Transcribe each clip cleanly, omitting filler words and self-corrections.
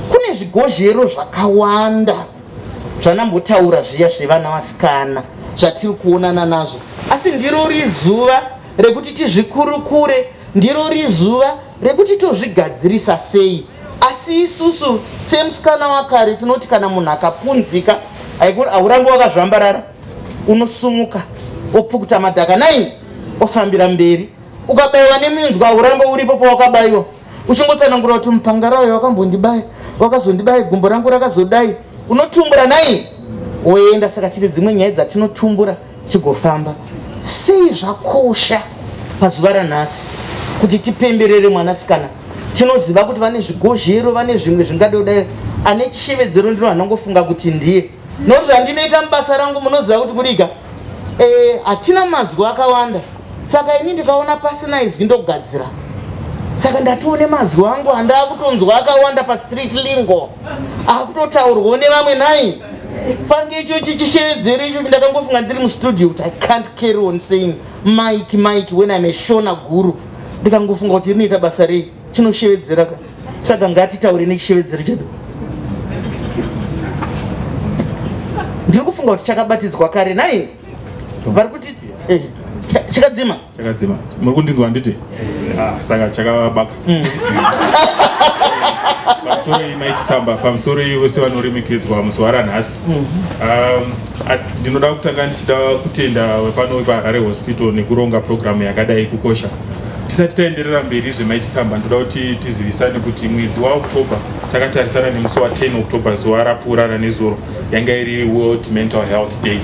Kune zvigozhero zvakawanda zvandambotaura zviya zvevana vasikana zvatiri kuonana nazvo, asi ndiro rizuva rekuti tizvikurukure, ndiro rizuva rekuti tozvigadzirisa sei. Asi isusu semusikana wakare tinoti kana munhu akapunzika haurambi wakazvambarara, unosumuka opukuta madhaka 9 ofambira mberi. Ukabayiwa neminzwa haurambi uripo pawakabayiwa, uchingotsanangura kuti mupangara uyo wakambondibaya, wakazondibaya, gumbo rangu rakazodai, unotumbura 9 woenda. Saka tine dzimwe nyaya dzatinotumbura tigofamba. Sei zvakosha pazuva ranhasi kuti tipemberere mwanasikana? Tinoziva kuti vane zvigozhero, vane zvimwe zvingade kudai. Ane chishevedzero ndino anongofunga kuti ndiye, nokuti zvandinoita mubasa rangu munoziva kuti kudika hatina mazwi akawanda. Saka ini ndikaona pasina izwi ndogadzira. Saka ndatione mazwi angu andaakutonzwa akawanda pastreet lingo akutotaurwawo nevamwe nai fange icho chichishevedzero icho. Ndakangofunga ndiri mustudio kuti I can't carry on saying "Mike, Mike" when I'm a Shona guru. Ndikangofunga kuti rinoita basa rei, chinoshevedzera ka. Saka ngatitaure nechishevedzero chedu. Ndiri kufunga kuti chakabatidzwa kare nai vari kuti chikadzima. Chakadzima. Muri kundinzwa handiti? Ah, saka chakabaka. Pamusoro maichisamba, pamusoro vose vanoremekedzwa muzuva ranhasi. Ndinoda kutanga ndichida kutenda pano paHarare Hospital nekuronga purogiramu yakadai kukosha. Tisati taenderera mberi zvemaichisamba, ndoda kuti tizivisane kuti mwedzi waOctober takatarisana nemusi wa10 October, zuva rapfuurana nezuro, yanga iri World Mental Health Day.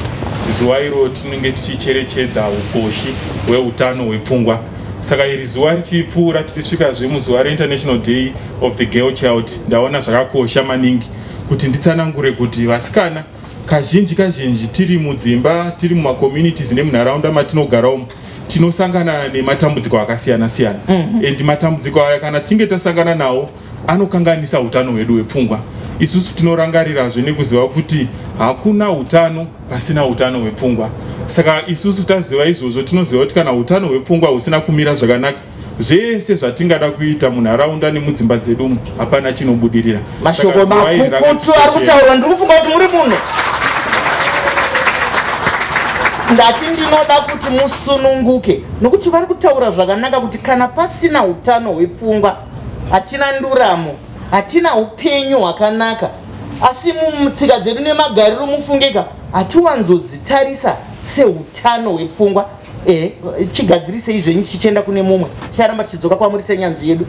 Zuva iro tinenge tichicherechedza ukoshi hweutano hwepfungwa. Saka iri zuva richipfuura, tichisvikazve muzuva reInternational Day of the Girl Child, ndaona zvakakosha maningi kuti nditsanangure kuti vasikana kazhinji kazhinji tiri mudzimba, tiri mumacommunities nemunharaunda matinogara umu, tinosangana nematambudziko akasiyana siyana. And matambudziko aya, kana tinge tasangana nawo, anokanganisa utano hwedu hwepfungwa. Isusu tinorangarirazve nekuziva kuti hakuna utano pasina utano hwepfungwa. Saka isusu taziva izvozvo, tinoziva kuti kana utano hwepfungwa husina kumira zvakanaka, zvese zvatingada kuita munharaunda nemudzimba dzedu hapana chinobudirira. Mashoko makukutu ari kutaurwa. Ndiri kufunga kuti muri munhu ndati ndinoda kuti musununguke, nokuti vari kutaura zvakanaka kuti kana pasina utano hwepfungwa hatina nduramo, hatina upenyu hwakanaka. Asi mutsika dzedu nemagariro, mufungeka, hatiwanzodzitarisa seutano hwepfungwa. Chigadzirisei zvenyu chichienda kune mumwe, ticharamba tichidzoka kwamuri senyanzvi yedu.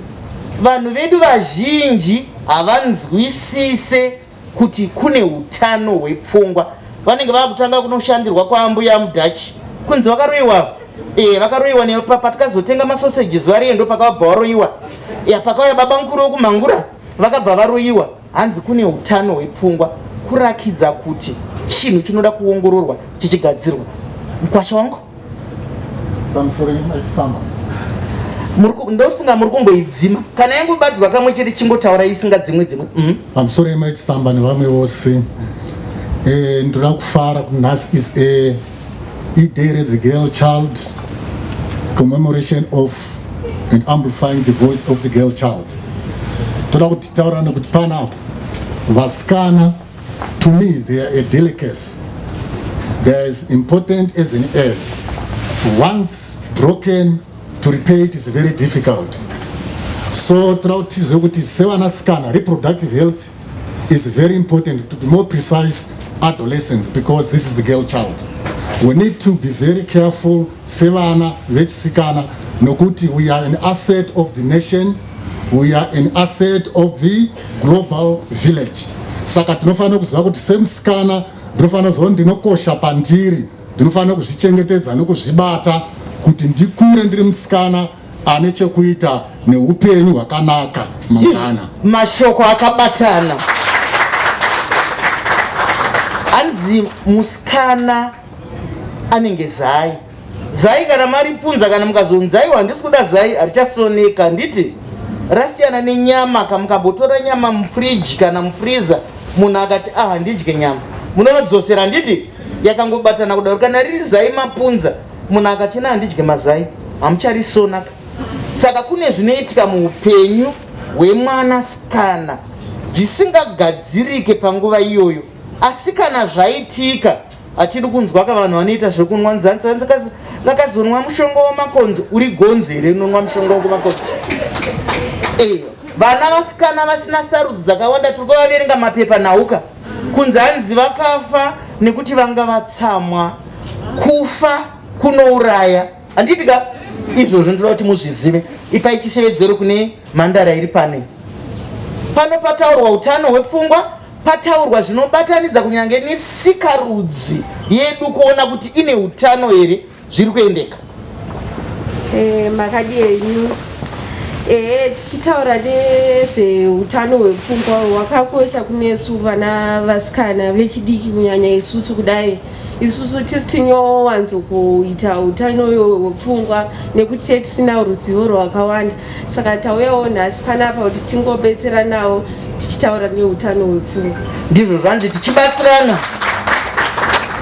Vanhu vedu vazhinji havanzwisise kuti kune utano hwepfungwa. Vanenge vakutanga kunoshandirwa kwaambuya mudhachi, kunzi vakaroyiwa. Vakaroyiwa patikazotenga masoseji zuva riye, ndo pakabva varoyiwa. Pakauya baba mukuru wekumhangura, vakabva varoyiwa. Hanzi kune utano hwepfungwa, kurakidza kuti chinhu chinoda kuongororwa chichigadzirwa. Mukwasha wangu. Pamusoro maichisamba. Ndofunga muri kumboidzima kana yangobatidzwa kamwe chete, chingotaura isinga dzimwe dzimwe. Pamusoro yemaichisamba nevamwe vose. Ndoda kufara kuti nhasi is a iday re the girl child, commemoration of and amplifying the voice of the girl child. Toda kuti taurane kuti panapa vasikana, to me they are a delicacy. They are as important as an egg. Once broken, to repair it is very difficult. So toda kuti tizive kuti sevanasikana, reproductive health is very important, to be more precise, adolescence, because this is the girl child. We need to be very careful sevana vechisikana, nokuti we are an asset of the nation, we are an asset of the global village. Saka tinofanira kuziva kuti semusikana ndinofanira kuziva kuti ndinokosha pandiri, ndinofanira kuzvichengetedza nekuzvibata kuti ndikure ndiri musikana ane chekuita neupenyu hwakanaka mangwana. Mashoko akabatana. Hanzi musikana anenge zai. Zai kana maripunza, kana mukazonzaiwa, handisi kuda zai, harichasoneka, handiti? Rasiyana nenyama. Kamukambotora nyama mufriji kana mufreezer, munhu akati, "Ah, handidye nyama," munonodzosera, handiti? Yakangobatana kudaro. Kana riri zai mapunza, munhu akati, "Na, handidye mazai," hamucharisonaka. Saka kune zvinoitika muupenyu hwemwanasikana. Zvisingagadzirike panguva iyoyo, asi kana zvaitika, hatidi kunzwa ka vanhu vanoita zvekunwa nzanzi vakazonwa mushonga wamakonzo. Uri gonzo here unonwa mushonga wekumakonzo? Vana vasikana vasina sarudzo dzakawanda, tiri kuvaverenga mapepa nhauka kunzi hanzi vakafa nekuti vanga vatsamwa. Kufa kunouraya, handiti ka? Izvozvo ndinoda kuti muzvizive. Ipai chishevedzero kune mhandara iri pano. Pano pataurwa utano hwepfungwa, pataurwa zvinobatanidza kunyange nesikarudzi yedu, kuona kuti ine utano here, zviri kuendeka. Makadi enyu? Ehe, tichitaura nezveutano hwepfungwa, hwakakosha kunesu vana vasikana vechidiki, kunyanya isusu. Kudai isusu tisi tinowanzokuita utano hwepfungwa nekuti te tisina ruzivo rwakawanda, saka tauyawo nhasi panapa kuti tingobetseranawo tichitaura neutano hwepfungwa. Ndizvo zvanzi tichibatsirana,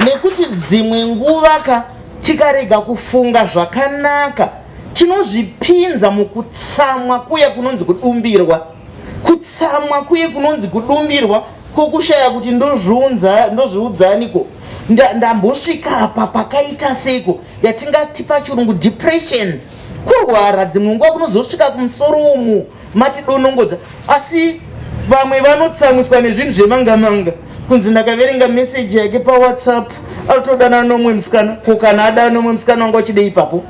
nekuti dzimwe nguva ka tikarega kufunga zvakanaka, tinozvipinza mukutsamwa kuya kunonzi kudumbirwa. Kutsamwa kuye kunonzi kudumbirwa, kwokushaya kuti ndozviudzaniko, ndambosvika apa pakaita seko yatingati pachirungu depression, kurwara dzimwe nguva kunozosvika kumusoro umu matidonongodza. Asi vamwe vanotsamwiswa nezvinhu zvemanga manga, kunzi ndakaverenga meseji yake paWhatsApp, aritodanana nomumwe musikana. Ko kana adana nomumwe musikana, wanga uchidei ipapo?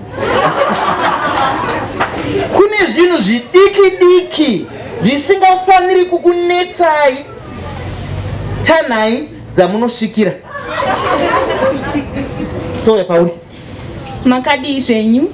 Kune zvinhu zvidiki diki zvisingafaniri kukunetsai. Tanhai dzamunosvikira, touya pauri. Makadii zvenyu?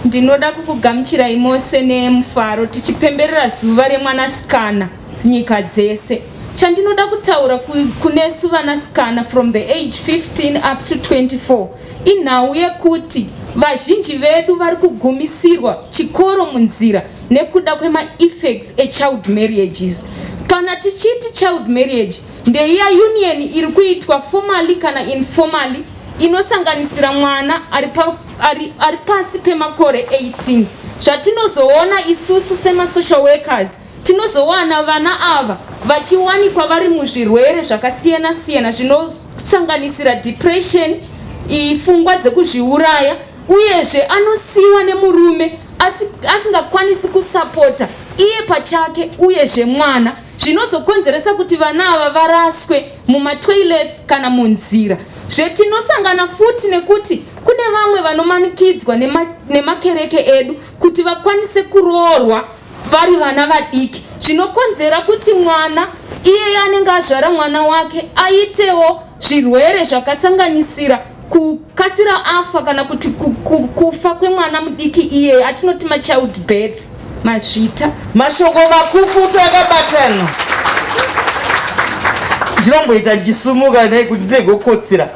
Ndinoda kukugamuchirai mose nemufaro tichipemberera zuva remwanasikana nyika dzese. Chandinoda kutaura kunesu vanasikana from the age 15 up to 24 inhau yekuti vazhinji vedu vari kugumisirwa chikoro munzira nekuda kwemaeffects echild marriages. Kana tichiti child marriage, ndeiya union iri kuitwa formally kana informally, inosanganisira mwana ari pasi pemakore 18. Zvatinozoona isusu semasocial workers, tinozowana vana ava vachiwanikwa vari muzvirwere zvakasiyana-siyana zvinosanganisira depression, pfungwa dzekuzviuraya, uyezve anosiyiwa nemurume asingakwanisi kusapota iye pachake uyezve mwana, zvinozokonzeresa kuti vana ava varaswe mumatoilets kana munzira. Zvetinosangana futi nekuti kune vamwe vanomanikidzwa nemakereke edu kuti vakwanise kuroorwa vari vana vadiki, zvinokonzera kuti mwana iyeye anenge azvara mwana wake aitewo zvirwere zvakasanganisira kukasira afa kana kuti kufa kwemwana mudiki iyeye, atinoti machild birth. Mazvita. Mashoko makukutu akabatana. Ndinomboita ndichisumuka nei kuti ndiregokotsira.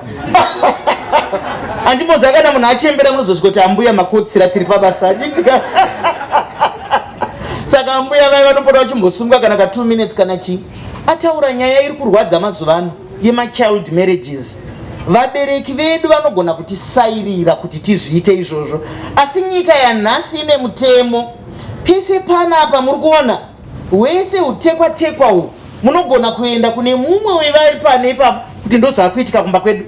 Handimboziva kana munhu achembera munozosvika kuti ambuya makotsira, tiri pabasa, handitika? Saka ambuya vai vanopota vachimbosumuka kana ka 2 minutes kana chii. Ataura nyaya iri kurwadza mazuva ano yemachild marriages. Vabereki vedu vanogona kutisairira kuti tizviite izvozvo, asi nyika yanhasi ine mutemo. Pese panapa muri kuona wese utekwa tekwa uhu, munogona kuenda kune mumwe wevari pano ipapo kuti ndozvaakuitika kumba kwedu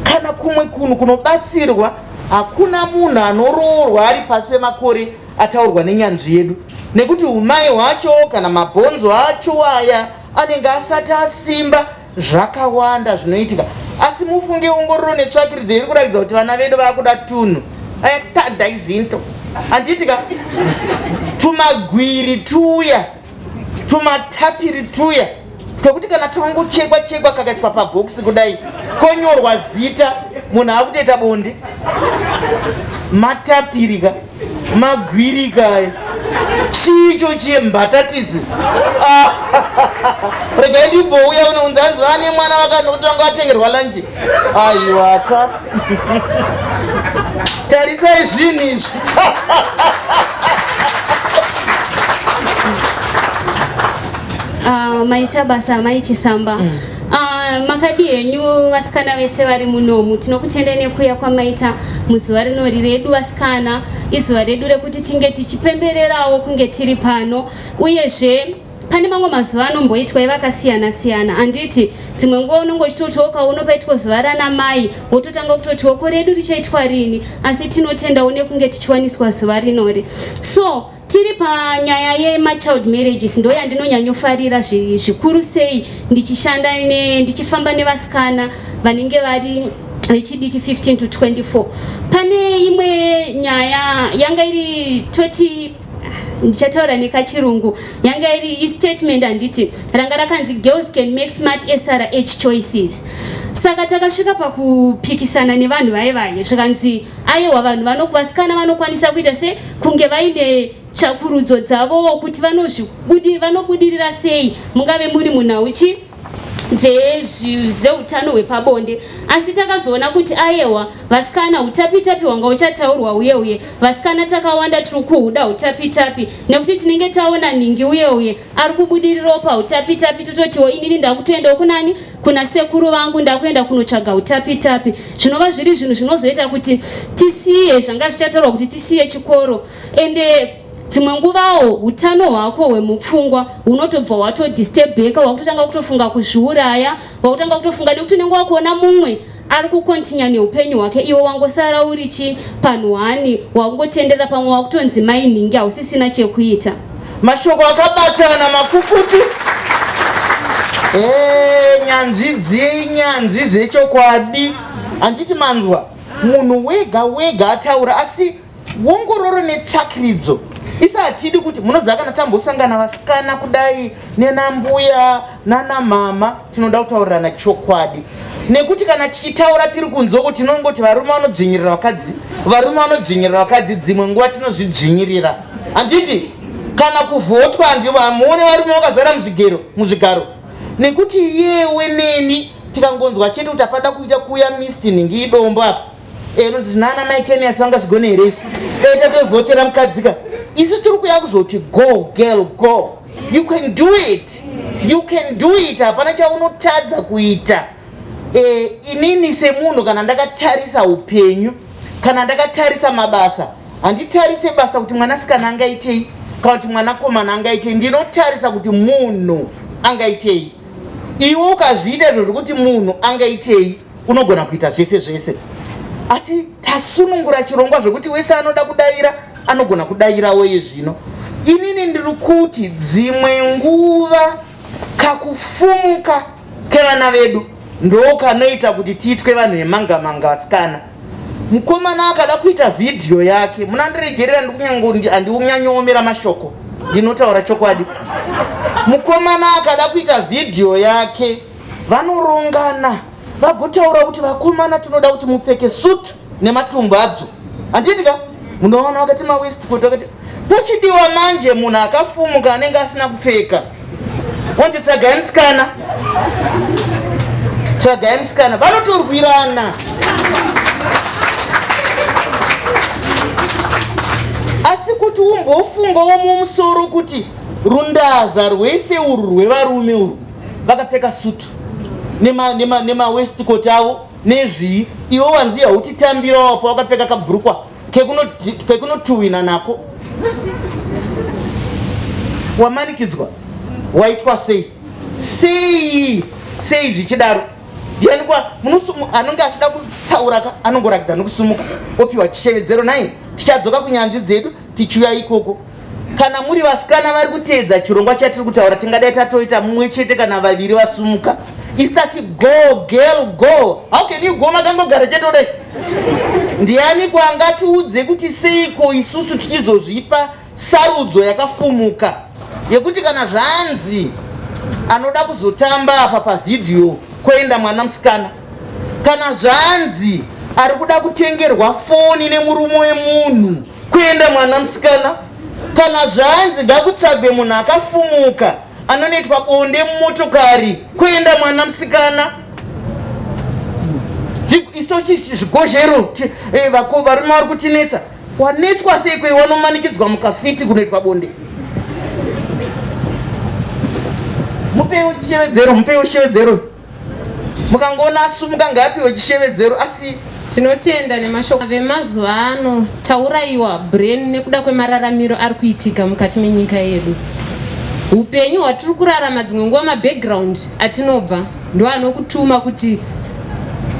kana kumwe kunhu kunobatsirwa. Hakuna munhu anoroorwa ari pasi pemakore ataurwa nenyanzvi yedu, nekuti umai hwacho kana mabhonzo acho aya anenge asati asimba. Zvakawanda zvinoitika, asi mufunge ongororo netsvakiridzo iri kuratidza kuti vana vedu vaakuda tunhu tada izinto, handiitika? Tumagwiri tuya, tumatapiri tuya twekuti kana twangochekwa chekwa kakaiswa pabhokisi kudai, konyorwa zita, munhu akutoita bonde. Matapirika, magwirika aya, chicho chiye mbatatisi. Ah, regai ndimbouya unounza hanzi vane mwana vakanokuti vanga vatengerwa lunch. Aiwaka, tarisai zvinhu izvi. Maita basa, Mai Chisamba. Makadi henyu vasikana vese vari munomu? Tinokutendai nekuuya kwamaita muzuva rinori redu vasikana, izuva redu rekuti tinge tichipembererawo kunge tiri pano. Uyezve Pane mamwe mazuva anomboitwa evakasiyana siyana, handiti? Dzimwe nguva unonge uchitotiwo kauno paitwa zuva rana mai, wototanga kutotiwo ko redu richaitwa rini? Asi tinotendawo nekunge tichiwaniswa zuva rinori. So tiri panyaya yemachild marriages, ndo yandinonyanyofarira zvikuru sei ndichishanda ndichifamba nevasikana vanenge vari vechidiki 15 to 24. Pane imwe nyaya yanga iri, toti ndichataura nekachirungu, yanga iri istatement, handiti? Ranga rakanzi "Girls can make smart SRH choices." Saka takasvika pakupikisana nevanhu vaye vaye, zvikanzi aiwa, vanhu vasikana vanokwanisa kuita se kunge vaine tsvakurudzo dzavowo kuti vanobudirira sei, mungave muri munhau chi dzeutano hwepabonde. Asi takazoona kuti aiwa, vasikana, utapitapi hwanga huchataurwa uye uye vasikana takawanda tiri kuhuda utapitapi, nekuti tinenge taona nhingi uye uye ari kubudirirawo pautapitapi, tototiwo inini ndakutoendawo kunani, kuna sekuru vangu, ndakuenda kunotsvaga utapitapi, zvinova zviri zvinhu zvinozoita kuti tisiye zvanga zvichataurwa kuti tisiye chikoro. Ende dzimwe nguvawo utano hwako hwemupfungwa hunotobva hwatodisturbeka, wakutotanga kutofunga kuzviuraya, wakutanga kutofunga nekuti unenge wakuona mumwe ari kucontinue neupenyu hwake, iwe wangosara uri chi panhu hani, wakungotendera, pamwe wakutonzi mai nhingi, hausisina chekuita. Mashoko akabatana makukutu. Nyanzvi dzenyanzvi zvechokwadi, handiti? Manzwa munhu wega wega ataura, asi ongororo netsvakiridzo isi hatidi kuti munoziva kana tambosangana vasikana kudai nenambuya nanamama, tinoda kutaurirana chokwadi, nekuti kana tichitaura tiri kunzoko tinongoti varume vanodzvinyirira vakadzi, varume vanodzvinyirira vakadzi. Dzimwe nguva tinozvidzvinyirira, handiti? Kana kuvhotwa, hamuone varume vakazara muzvigero muzvigaro, nekuti yewe neni tikangonzwa chete kuti apada kuita kuuya misti nhingi idombo apa, nonzi nana mai Kenias vangazvigone here izvi? Dai tatovhotera mukadzika. Isu tiri kuya kuzoti go girl, go, you can do it, you can do it. Hapana chaunotadza kuita. Inini semunhu, kana ndakatarisa upenyu, kana ndakatarisa mabasa, handitarise basa kuti mwanasikana angaitei kana kuti mwanakomana angaitei. Ndinotarisa kuti munhu angaitei. Iwe ukazviita izvo zvokuti munhu angaitei, unogona kuita zvese zvese. Asi tasunungura chirongwa zvokuti wese anoda kudayira anogona kudayirawo. Iye zvino inini ndiri kuti dzimwe nguva kakufumuka kevana vedu ndo kanoita kuti tiitwe vanhu vemanga-manga. Vasikana, mukomana akada kuita vhidhiyo yake, munandiregerera, handikunyanyoomera mashoko, ndinotaura chokwadi. Mukomana akada kuita vhidhiyo yake, vanorongana vagotaura kuti vakomana tinoda kuti mupfeke sutu nematumbu adzo, handiti ka? Munoona vakati mawaistcoat, vakati pochidiwa manje munhu akafumuka anenge asina kupfeka, onzi tsvagai musikana, tsvagai musikana. Vanotorwirana. Asi kuti umbofungawo mumusoro kuti rundaza rwese urwu rwevarume urwu vakapfeka sutu nemawaistcoat avo nezvii, iwe wanzi hautitambirawo pa wakapfeka kabhurukwa kekunotuwina nako, wamanikidzwa, waitwa sei sei sei zvichidaro? Ndianikwa anonge achida kutaura ka, anongorakidza nokusumuka, opiwa chishevedzero. Nai tichadzoka kunyanzvi dzedu tichiuya ikoko. Kana muri vasikana vari kuteedza chirongwa chatiri kutaura, tingadai tatoita mumwe chete kana vaviri vasumuka. Isati go girl go, how can you go makangogara chete kudai? Ndiani kwangatiudze kuti seiko isusu tichizozvipa sarudzo yakafumuka yekuti kana zvanzi anoda kuzotamba apa pavhidhiyo koenda mwana musikana, kana zvanzi ari kuda kutengerwa foni nemurume wemunhu kuenda mwana musikana, kana zvanzi ngakutsvagwe munhu akafumuka anonoitwa bonde mumotokari kuenda mwana musikana? Iso zvigozhero, varume vari kutinetsa. Wanetswa sei kwei wanomanikidzwa mukafiti kunoitwa bonde? Mupeiwo chishevedzero, mupeiwo chishevedzero. Mukangoona asumuka, ngaapiwe chishevedzero. Asi Tinotenda nemashoko. Vemazuva ano taurayiwa brain nekuda kwemararamiro ari kuitika mukati menyika yedu. Upenyu hwatiri kurarama, dzimwe nguva mabackground atinobva ndo anokutuma kuti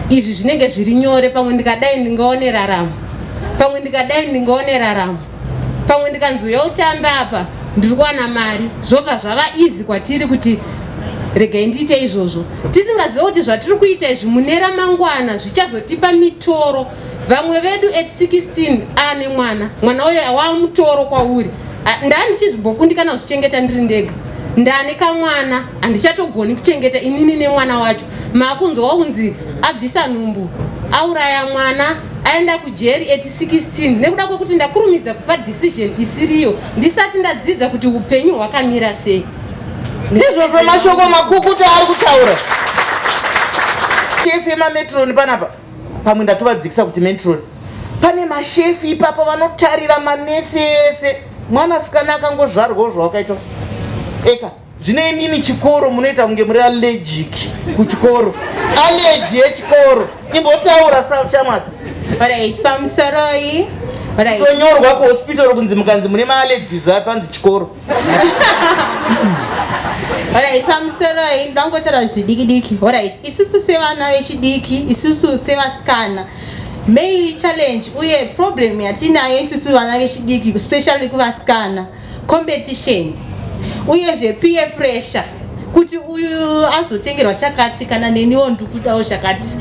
izvi zvinenge zviri nyore. Pamwe ndikadai ndingaone raramo, pamwe ndikadai ndingaone raramo, pamwe ndikanzouya utambe apa ndiri kuwana mari. Zvobva zvava easy kwatiri kuti regai ndiite izvozvo, tisingaziva kuti zvatiri kuita izvi mune ramangwana zvichazotipa mitoro. Vamwe vedu at 16 aane mwana, mwana uyo wamutoro kwauri. Ndaa ndichizombokundikana kuzvichengeta ndiri ndega, ndane kamwana, handichatogoni kuchengeta inini nemwana wacho. Maakunzwa kunzi abvisa nhumbu, auraya mwana, aenda kujeri at 16, nekuda kwekuti ndakurumidza kupa decision isiriyo ndisati ndadzidza kuti upenyu hwakamira sei. Ndizvozvo, mashoko makukuta ari kutaura shefu yemamatron panapa. Pamwe ndatovadzikisa kuti matron, pane mashefu ipapo vanotarira manesi ese. Mwanasikana akangozvarwawo zvawakaitwa eka. Zvino imimi chikoro munoita kunge muri allergic kuchikoro, allergy yechikoro. Imbotaura shamwari. Alright, pamusoroi. Alright. Tonyorwa kuhospital kunzi mukanzi mune maallergies apanzi chikoro. Alright, pamusoroi, ndangotaura zvidiki diki. Alright, isusu sevana vechidiki, isusu sevasikana, main challenge uye problem yatinayo isusu vana vechidiki, especially kuvasikana, competition uyezve peer pressure, kuti uyu azotengerwa chakati, kana neniwo ndikudawo chakati.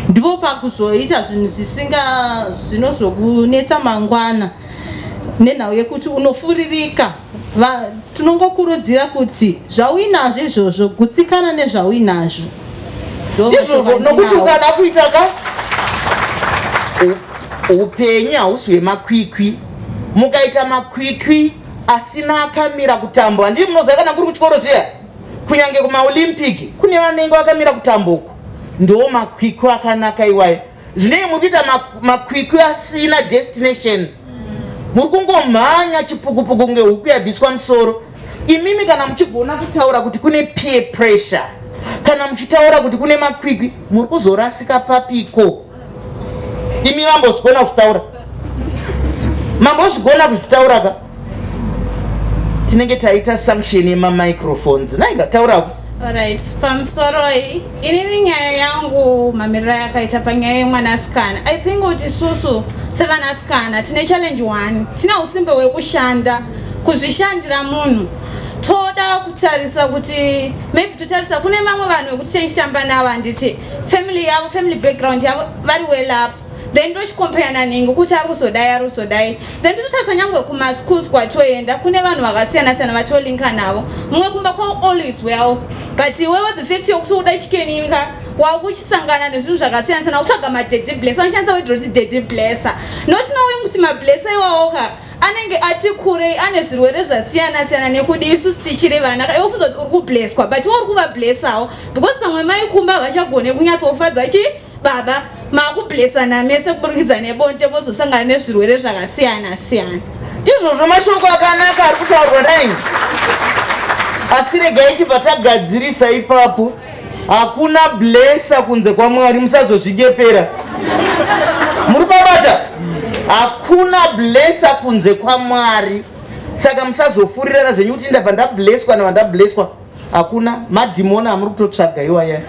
Ndipo pakuzoita zvinhu zvisinga zvinozokunetsa mangwana, nenhau yekuti unofuririka. Tinongokurudzira kuti zvauinazvo izvozvo, gutsikana nezvauinazvo. Ndizvozvo, nokuti ukada kuita ka upenyu hausi hwemakwikwi. Mukaita makwikwi asina akamira kutambwa, ndii munoziva kana kuri kuchikoro zviya, kunyange kumaolympic kune vanenge vakamira kutambuko, ndo makwikwi akanaka iwayo. Zvinenge muri kuita makwikwi asina destination, muri kungomhanya chipukupuku kunge huku yabviswa musoro. Imimi kana muchigona kutaura kuti kune peer pressure, kana muchitaura kuti kune makwikwi, muri kuzorasika papiko? Imi vambozvigona kuzvitaura, mambozvigona kuzvitaura ka? Tinenge taita sanction yemamicrophones. Naika, taurako. Alright, pamusoroi. Inini nyaya yangu, mamiriro yakaita panyaya yemwanasikana, I think kuti isusu sevanasikana tine challenge one. Tine usimbe hwekushanda, kuzvishandira munhu. Toda kutarisa kuti maybe totarisa kune vamwe vanhu vekuti tichitamba navo, handiti family yavo, family background yavo vari well up, then ndochicompare naningi kuti ari kuzodai, ari kuzodai. Then tototarisa nyangwe kumaschools kwatoenda, kune vanhu vakasiyana siyana vatolinka navo, mumwe kumba kwavo all is well, but iwewe the fact yokuti uda Chicken Inn ka, wakuchisangana nezvinhu zvakasiyana siyana, kutsvaga madaddy blesser. Anoshandisa word roti daddy blesser, not knowing kuti mablesser iwawo ka anenge ati kurei, ane zvirwere zvasiyana siyana. Nekuti isusu tichiri vana ka, iwe ufunza kuti uri kubleswa, but iwe uri kuvablessawo, because pamwe mai kumba havachagone kunyatsofadza chi baba, makublesana mese kuburikidza nebonde, mozosangana nezvirwere zvakasiyana siyana. Izvozvo mashoko akanaka ari kutaurwa nai, asi regai chibva tagadzirisa ipapo. Hakuna blesser kunze kwaMwari, musazozvinyepera. Muri pabata? Hakuna blesser kunze kwaMwari, saka musazofurirana zvenyu kuti ndabva ndableswa, ndabva ndableswa. Hakuna, madhimoni amuri kutotsvaga iwaya.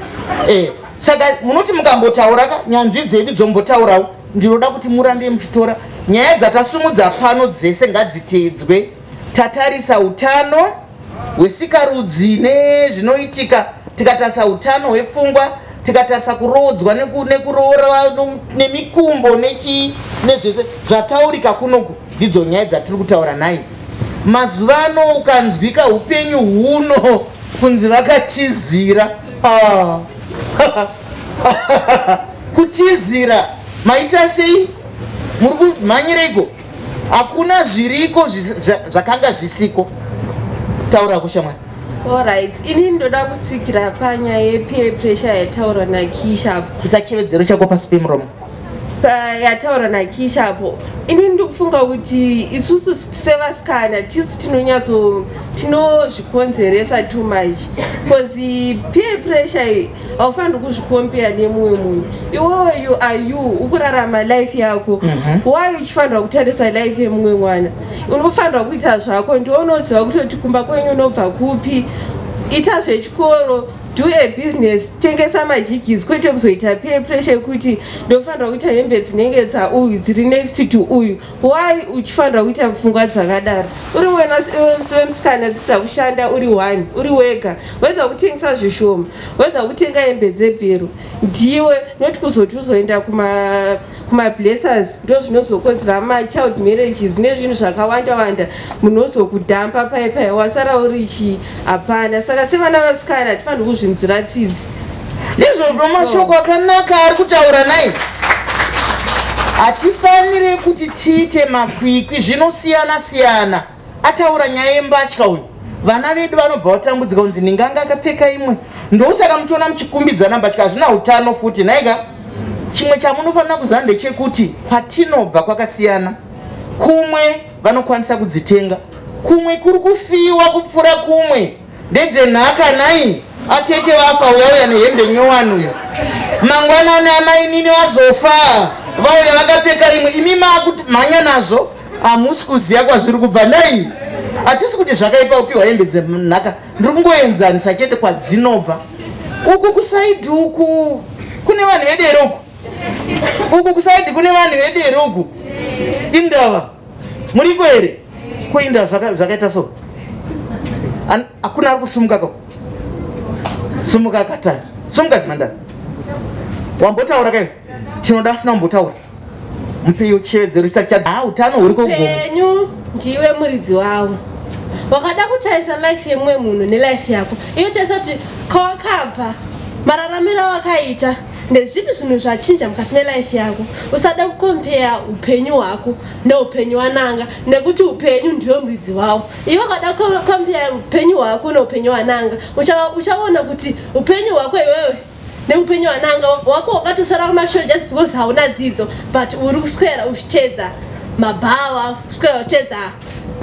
Saka munoti mukambotaura ka, nyanzvi dzedu dzombotaurawo. Ndinoda kuti murambe muchitora nyaya dzatasumudza pano dzese, ngadziteedzwe. Tatarisa utano hwesikarudzi nezvinoitika, tikatarisa utano hwepfungwa, tikatarisa kuroodzwa nekuroora nemikumbo nechi nezvese zvataurika kunoku. Ndidzo nyaya dzatiri kutaura nai. Mazuva ano ukanzwika upenyu huno kunzi vakatizira. Ah. Kutizira maita sei? Muri kumhanyireiko? Hakuna zviriko zvakanga zvisiko. Taura kushamwari. Alright, ini ndoda kutsikira panyaya yepeer pressure yataurwa naKishapo. Kuisa chivedzero chako pasi pemuromo. Yataurwa naKishapo. Ini ndikufunga kuti isusu sevasikana tisu tinonyatso tinozvikonzeresa too much, because peer pressure iyi haufaniri kuzvicompare nemumwe munhu. Iwewe, you are you, ukurarama life yako. Why uchifanira kutarisa life yemumwe mwana? Unofanira kuita zvako, ndiwe unoziva kutoti kumba kwenyu unobva kupi. Ita zvechikoro, do a business, tengesa majigis, kwete kuzoita peer pressure yekuti ndofanira kuita hembe dzinenge dzauyu, dziri next to uyu. Why uchifanira kuita pfungwa dzakadaro? Uri wena wemusikana, dzidza kushanda uri one, uri wega, wedza kutengesa zvishoma, wedza kutenga hembe dzebhero, ndiwe, not kuzoti uzoenda kumablessers. Ndo zvinozokonzera machild marriages nezvinhu zvakawanda wanda. Munozokudhampa pai pai, wasara uri chii? Hapana. Saka sevana vasikana hatifaniri kuzvinzwira tsitsi. Ndizvozvo, mashoko akanaka ari kutaura nai. Hatifaniri kuti tiite makwikwi, zvinosiyana siyana. Ataura nyaya yembatya uyu, vana vedu vanobva vatambudzika kunzi ndinganga akapfeka imwe. Ndosaka muchiona muchikumbidzana mbatya, hazvina utano futi nhaika. Chimwe chamunofanira kuziva ndechekuti kwatinobva kwakasiyana. Kumwe vanokwanisa kudzitenga, kumwe kuri kufiwa kupfuura kumwe, ndedzenhaka nai. Atete vafa, uya uya nehembe nyowani uyo. Mangwanani amainini vazofa, vauya vakapfeka imwe, imi maakumhanya nazvo, hamusi kuziva kwazviri kubva nai. Hatisi kuti zvakaipa kupiwa hembe dzenhaka, ndiri kungoenzanisa chete kwadzinobva. Uku kuside uku kune vanhu vedere, uku kuside kune vanhu vedere uku. Indava muriko here? Kuinda zvakaita so, hakuna ari kusumuka kako. Sumuka katari, sumuka zimandara. Wambotaura kai? Tinoda asina kumbotaura, mupeiwo chivedzero chisati cha ha utano huri kogomo. Upenyu ndiwe muridzi wavo. Wakada kutarisa life yemumwe munhu nelife yako, iyo tarisa kuti kwawakabva, mararamiro awakaita, ndezvipi zvinhu zvachinja mukati melife yako. Usada kucompare upenyu hwako neupenyu wananga, nekuti upenyu ndiwe muridzi wavo. Iwe wakada kucompare upenyu hwako neupenyu wananga, uchaona kuti upenyu hwako iwewe neupenyu hwananga wako wakatosara kumashure just because hauna dzidzo, but uri kuswera uchiteedza mabhawa, kuswera uchiteedza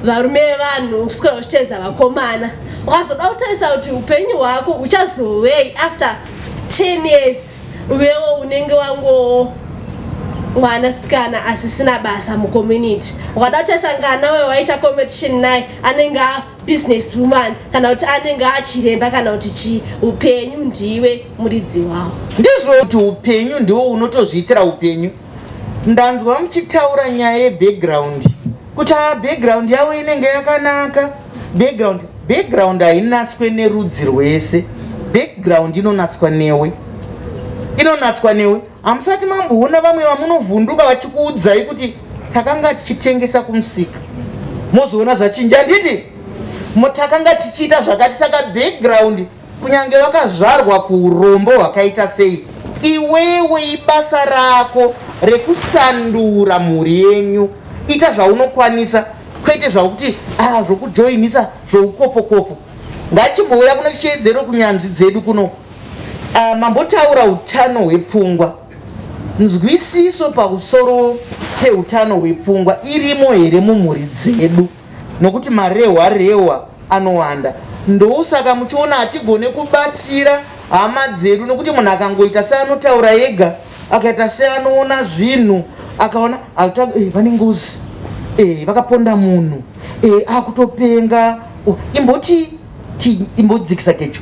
varume vevanhu, kuswera uchiteedza vakomana. Ukazoda kutarisa kuti upenyu hwako uchazovei after 10 years, uvewo unenge wangowo mwanasikana asisina basa mucommunity. Ukada kutarisa ngana wewe waita competition naye, anenge business woman kana kuti anenge achiremba kana kuti chii. Upenyu ndiwe muridzi wawo. Ndizvo kuti upenyu ndiwo unotozviitira upenyu. Ndanzwa muchitaura nyaya yebackground, kuti a background yavo inenge yakanaka. Background hainatswe nerudzi rwese. Background inonatswa newe, inonatswa newe. Hamusati mamboona vamwe vamunovhunduka vachikuudzai kuti takanga tichitengesa kumusika, mozoona zvachinja, handiti? Takanga tichiita zvakati. Saka background, kunyange vakazvarwa kuurombo hwakaita sei, iwewe ibasa rako rekusandura mhuri yenyu. Ita zvaunokwanisa, kwete zvakuti ah, zvokujoinisa zvoukopokopo. Ngachimbouya kuno chiedzero kunyanzvi dzedu kunoku. Ah, mambotaura utano hwepfungwa. Nzwisiso pamusoro peutano hwepfungwa irimo here mumhuri dzedu? Nokuti marehwa rehwa anowanda, ndousaka muchiona hatigone kubatsira hama dzedu, nokuti munhu akangoita seanotaura ega, akaita seanoona zvinhu, akaona vane ngozi, vakaponda munhu, akutopenga. Oh, imboti imbodzikisa kecho.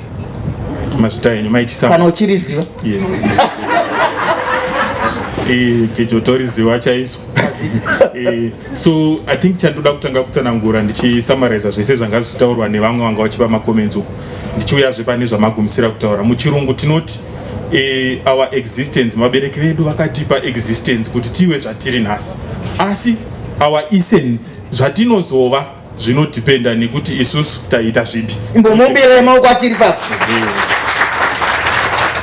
Mazvita henyu maitisa. Kana uchiriziva. Yes, kecho toriziva chaizvo. So I think chandoda kutanga kutsanangura ndichisummariza zvese zvanga zvichitaurwa nevamwe vanga vachipa macomments uku, ndichiuyazve pane zvamagumisira kutaura, muchirungu tinoti our existence, vabereki vedu vakatipa existence kuti tive zvatiri nhasi, asi our essence, zvatinozova, zvinodependa nekuti isusu taita zvipi. Imbomumbira maoko achiri papo.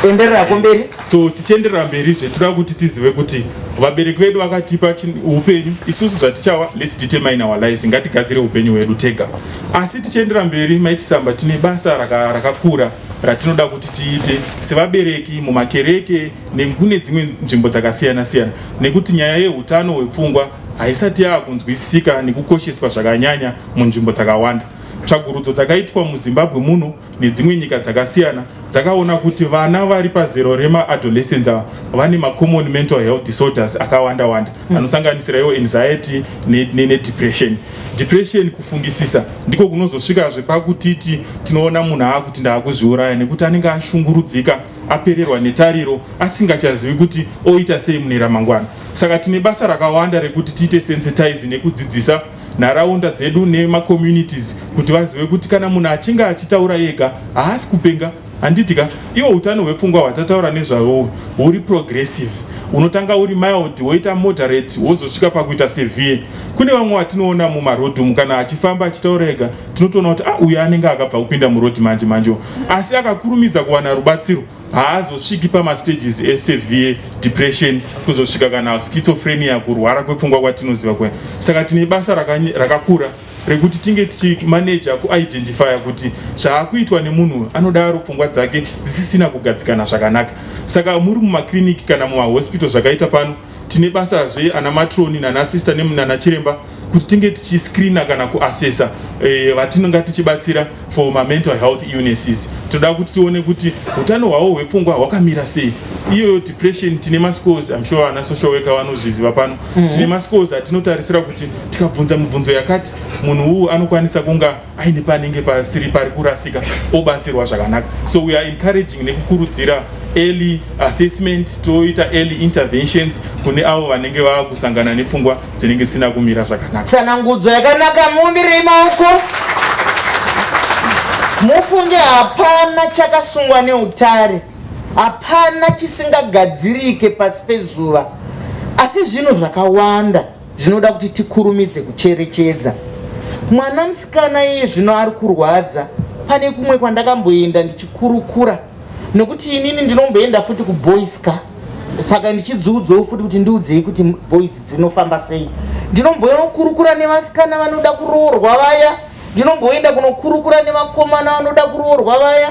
Enderera mberi. So tichienderera mberi zve, toda kuti tizive kuti vabereki vedu vakatipa upenyu, isusu zvatichava, let's determine our lives, ngatigadzire upenyu hwedu tega. Asi tichienderera mberi, maitisamba, tine basa rakakura ratinoda kuti tiite sevabereki mumakereke nekune dzimwe nzvimbo dzakasiyana siyana, nekuti nyaya yeutano hwepfungwa Haisati yaakunzwisisika nekukosheswa zvakanyanya munzvimbo dzakawanda. Tsvagurudzo dzakaitwa muZimbabwe muno nedzimwe nyika dzakasiyana dzakaona kuti vana vari pazero remaadolescents ava vane macommon mental health disorders akawanda wanda anosanganisira iwo anxiety nedepression. Depression, kufungisisa, ndiko kunozosvikazve pakutiti tinoona munhu aakuti ndaakuzviuraya, nekuti anenge ashungurudzika, apererwa netariro, asingachazivi kuti oita sei mune ramangwana. Saka tine basa rakawanda rekuti tiite sensitize nekudzidzisa nharaunda dzedu nemacommunities kuti vazive kuti kana munhu achinge achitaura ega, haasi kupenga, handiti ka? Iwo utano hwepfungwa hwatataura nezvavo huri progressive. Unotanga uri mild, woita moderate, wozosvika pakuita severe. Kune vamwe vatinoona mumarodhi umu, kana achifamba achitaura ega, tinotoona kuti, ah, uyu anenge akabva kupinda murodhi manje manje, asi akakurumidza kuwana rubatsiro, haazosviki pamastages esevere depression, kuzosvika kana schizophrenia, kurwara kwepfungwa kwatinoziva kuya. Saka tine basa rakakura rekuti tinge tichimaneja kuidentifya kuti zvaakuitwa nemunhu anodaro, pfungwa dzake dzisisina kugadzikana zvakanaka. Saka muri mumakiriniki kana mumahospital zvakaita pano, tine basazve ana matron nanasister nanachiremba kuti tinge tichiscreena kana kuassessa vatinonga tichibatsira for mamental health illnesses. Tinoda kuti tione kuti utano hwavo hwepfungwa hwakamira sei. Iyoyo depression, tine mascores, I'm sure ana social worker vanozviziva pano. Tine mascores atinotarisira kuti tikabvunza mibvunzo yakati, munhu uwu anokwanisa kunga aine panenge pasiri pari kurasika, obatsirwa zvakanaka. So we are encouraging nekukurudzira early assessment, toita early interventions kune avo vanenge vava kusangana nepfungwa dzinenge dzisina kumira zvakanaka. Tsanangudzo yakanaka, mumbirei maoko. Mufunge, hapana chakasungwa neutare, hapana chisingagadzirike pasi pezuva, asi zvinhu zvakawanda zvinoda kuti tikurumidze kucherechedza. Mwana musikana iye zvino ari kurwadza. Pane kumwe kwandakamboenda ndichikurukura, nekuti inini ndinomboenda futi kuboys ka, saka ndichidziudzawo futi kuti ndiudzei kuti boys dzinofamba sei. Ndinombonokurukura nevasikana vanoda kuroorwa vaya, ndinomboenda kunokurukura nevakomana vanoda kuroorwa vaya,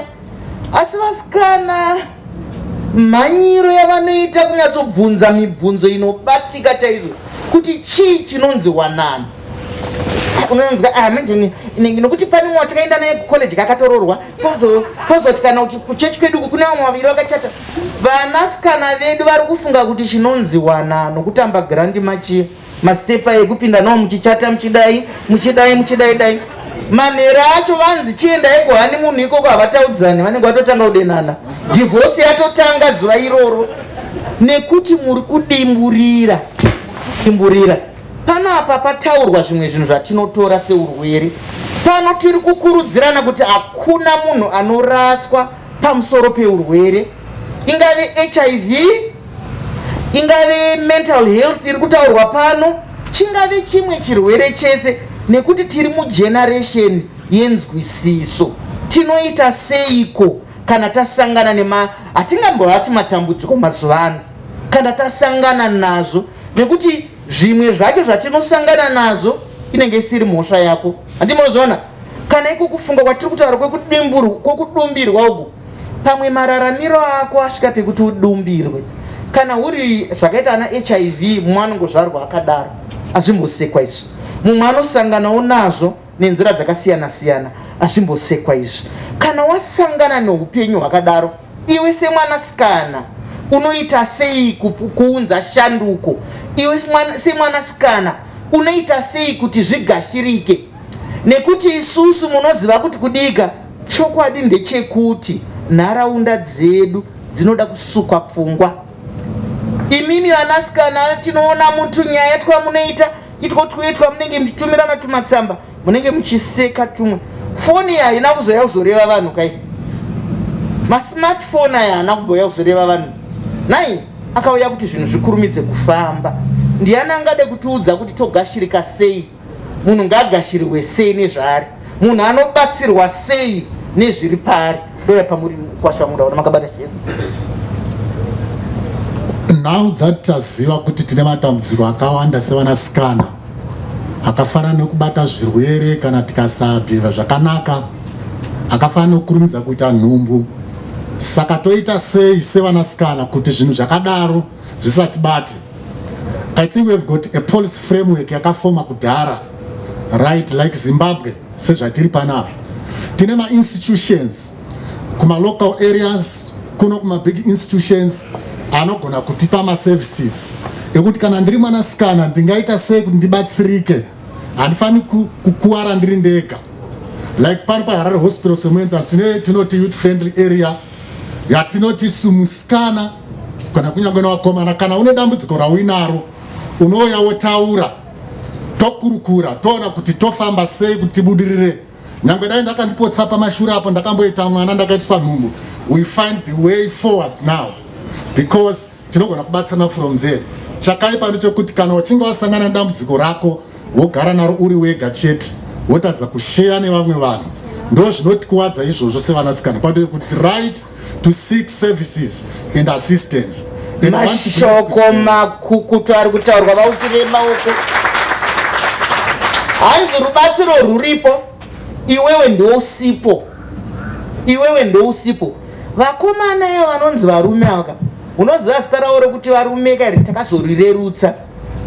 asi vasikana, mhanyiro yavanoita kunyatsobvunza mibvunzo inobatika chaizvo kuti chii chinonzi wanano. Unonzwa, ah, manje nokuti pane mumwe watakaenda naye kucollege kakatoroorwa, pozoti kana kuti kuchechi kwedu uku kune vamwe vaviri vakachata. Vanasikana vedu vari kufunga kuti chinonzi wanano kutamba grand machiya, mastepa ekupinda nawo muchichata, muchidai, muchidai, muchidai dai. Manhero acho vanzi chiendai kuhoneymoon ikoko, havataudzani, vanenge vatotanga kudenana, divorce yatotanga zuva iroro, nekuti muri kudimburira dimburira. Panapa pataurwa zvimwe zvinhu zvatinotora seurwere. Pano tiri kukurudzirana kuti hakuna munhu anoraswa pamusoro peurwere, ingave HIV, ingave mental health iri kutaurwa pano, chingave chimwe chirwere chese, nekuti tiri mugeneration yenzwisiso. Tinoita seiko kana tasangana nema, hatingambovati matambudziko mazuva ano, kana tasangana nazvo? Nekuti zvimwe zvacho zvatinosangana nazvo inenge isiri mhosva yako, handimozviona. Kana iko kufunga kwatiri kutaura kwokudumbirwa uku, pamwe mararamiro ako asvika pekuti udumbirwe. Kana uri zvakaita ana HIV, mumwe anongozvarwa akadaro, hazvimbosekwa izvi. Mumwe anosanganawo nazvo nenzira dzakasiyana siyana, hazvimbosekwa izvi. Kana wasangana neupenyu hwakadaro, iwe semwanasikana unoita sei kuunza shanduko? Iwe semwanasikana unoita sei kuti zvigashirike? Nekuti isusu, munoziva kuti kudika chokwadi ndechekuti nharaunda dzedu dzinoda kusukwa pfungwa. Imimi vanasikana, tinoona mutunyaya twamunoita itwo twuye twamunenge muchitumirana tumatsamba, munenge muchiseka tumwe. Foni haina kuzoya kuzoreva vanhu kai. Masmartphone aya haana kumboya kuzoreva vanhu nai, akauya kuti zvinhu zvikurumidze kufamba. Ndiani angade kutiudza kuti togashirika sei? Munhu ngaagashirwe sei nezvaari? Munhu anobatsirwa sei nezviri paari? Ndoya pamuri kwashamura makabata zvenyu. Now that taziva kuti tine matambudziko akawanda sevanasikana, akafanana nekubata zvirwere kana tikasabhira zvakanaka, akafanana nekukurumidza kuita nhumbu, saka toita sei sevanasikana kuti zvinhu zvakadaro zvisatibate? I think we've got a policy framework yakafoma kudhara, right, like Zimbabwe sezvatiri panapa. Tine ma-institutions kuma-local areas, kuno kuma-big institutions anogona kutipa maservices ekuti kana ndiri mwanasikana ndingaita sei kuti ndibatsirike, handifani kukuwara ndiri ndega. Like pano paHarare Hospital semuenzaniso, tine tinoti youth friendly area yatinoti sumusikana kana kunyange nevakomana, kana une dambudziko rauinaro unouya wotaura, tokurukura, toona kuti tofamba sei kuti tibudirire. Nyange dai ndakandipotsa pamashure apo, ndakamboita mwana, ndakaitiswa nhumbu, we find the way forward now because tinogona kubatsirana from there. Chakaipa ndechekuti kana uchinge wasangana nedambudziko rako, wogara naro uri wega chete, wotadza kusheya nevamwe vanhu, ndo zvinotikuwadza izvozvo sevanasikana. Kwati kuti right to seek services and assistance. And I want to Mashoko makukutu ari kutaurwa, vauchire maoko. Hanzi rubatsiro ruripo, iwewe ndousipo, iwewe ndousipo. Vakomana ivo vanonzi varume ava, unoziva zita ravo rekuti varume kairi takazorirerutsa,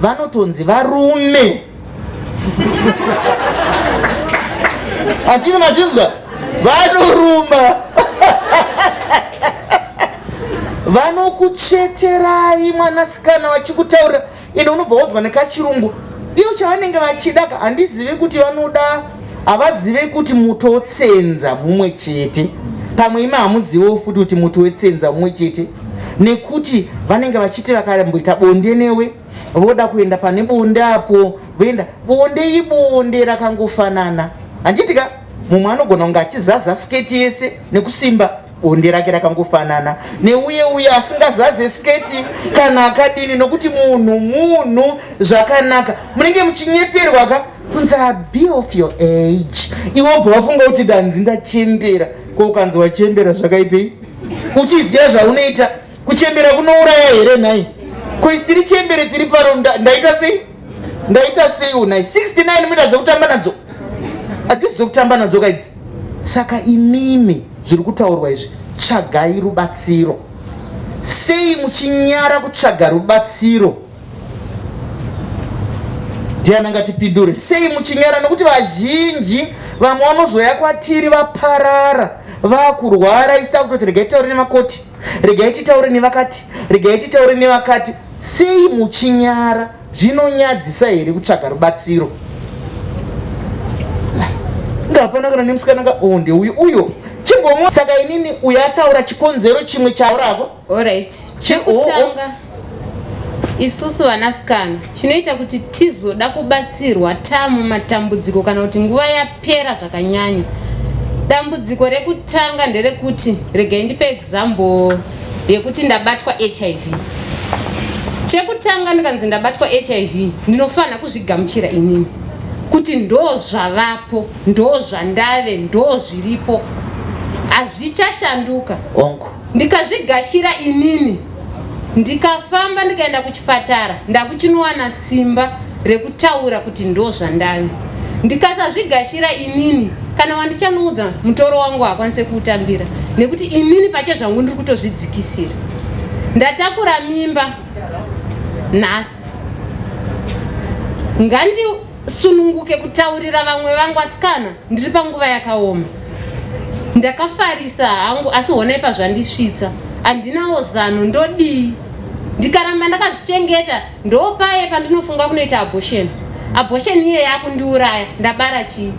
vanotonzi varume. Hatini machinzwa, vanoruma, vanokucheterai mwanasikana vachikutaurira, ende unobva waudzwa nekachirungu. Iyo chavanenge vachida ka, handizivi kuti vanoda, havazive kuti muto wotsenza mumwe chete. Pamwe imi hamuzivewo futi kuti muto wetsenza mumwe chete, nekuti vanenge vachiti vakamboita bonde newe, voda kuenda pane bonde apo, voenda bonde, ibonde rakangofanana, handiti ka? Mumwe anogona kunge achizaza sketi yese nekusimba, bonde rake rakangofanana neuye uye asingazaze sketi kana akadini, nokuti munhu munhu zvakanaka. Munenge muchinyeperwa ka kunzi, "Be of your age." Iwe wobva wafunga kuti danzi ndachembera. Ko ukanzi wachembera zvakaipei, uchiziva zvaunoita? Kuchembera kunouraya here nhai? Ko isi tiri chembere tiri pano, ndaita sei, ndaita sei unai? 69 mita dzekutamba nadzo hadzisi dzekutamba nadzo kaidzi. Saka imimi zviri kutaurwa izvi, tsvagai rubatsiro. Sei muchinyara kutsvaga rubatsiro? Ndiani angatipindure? Sei muchinyara? Nokuti vazhinji vamwe vanozoya kwatiri vaparara, vakurwara, isi takutoti regai titaure nemakoti, regai titaure nevakati, regai titaure nevakati. Sei muchinyara? Zvinonyadzisa here kutsvaga rubatsiro? Ngapana kana nemusikana ka, oh, ndeuyu uyo chimbomu. Saka inini uyo ataura chikonzero chimwe chaurako. Alright, chekutanga, isusu vanasikana chinoita kuti tizoda kubatsirwa tamumatambudziko kana kuti nguva yapera zvakanyanya, dambudziko rekutanga nderekuti, regai ndipe example yekuti ndabatwa HIV. Chekutanga, ndikanzi ndabatwa HIV, ndinofanira kuzvigamuchira inini kuti ndo zvavapo, ndo zvandave, ndo zviripo, hazvichashanduka. Ongo. Ndikazvigashira inini, ndikafamba ndikaenda kuchipatara, ndakuchinowana simba rekutaura kuti ndo zvandave. Ndikasazvigashira inini, kana wandichanoudza mutoro wangu haakwanise kuutambira, nekuti inini pache zvangu ndiri kutozvidzikisira. Ndatakura mimba nhasi, ngandisununguke kutaurira vamwe vangu, asikana, ndiri panguva yakaoma, ndakafarisa hangu, asi honai pazvandisvitsa, handinawo zano, ndodii? Ndikaramba ndakazvichengeta, ndopaye pandinofunga kunoita abortion. Abortion iye yakundiuraya. Ndabara chii?